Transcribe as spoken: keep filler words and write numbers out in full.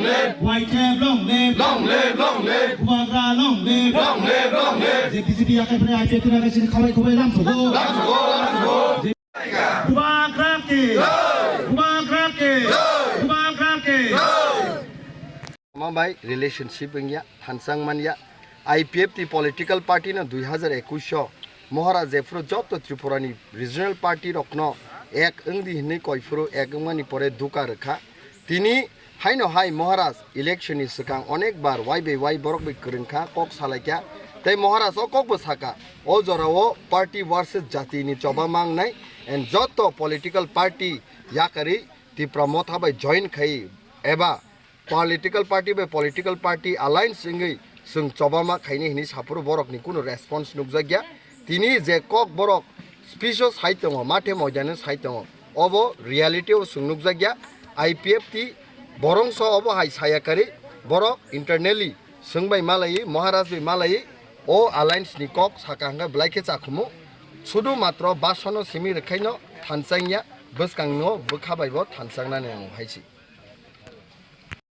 live! Y T F long live! Long live, long live! Bubagra long live! Long live, long live! Je B J P yakai phai I P F T ni yakai sini khabai khabai lam sugo. Lam sugo, lam sugo! Bubagra ke! Bubagra ke! Bubagra ke! Tamo bai relationship wngya, thansang manya. I P F T political party no dui hazar ekush o Maharaj jephuru joto Tripura ni regional party rok no ek wngdi hinwi koiphuru ek wngmani pore duka rwkha. Tini haino hai Maharaj election ni swkang onek bar wai bai wai borok bai kwrwngkha, kok salaikha. Tei Maharaj o kok bo saka, o jora o party versus jati ni choba mangnai, and joto political party yakarwi Tipra Motha bai join khai eba political party bai political party alliance wngwi chwng chobama khaini hinwi saphuru borokni kunu response nukjakya. Tini je kok borok speech o sai tongo, mathe moidano sai tongo, obo reality o chwng nukjakya. I P F T borongso obo hai saya kari, borok internally chwng bai malaiwi, Maharaj bai malaiwi o alliance ni kok saka hwnkhe belai khe chakhumu. Sudu matro basono simi rwkhaino thansangya, bwskangno bwkha baibo thansangnani ang hai si.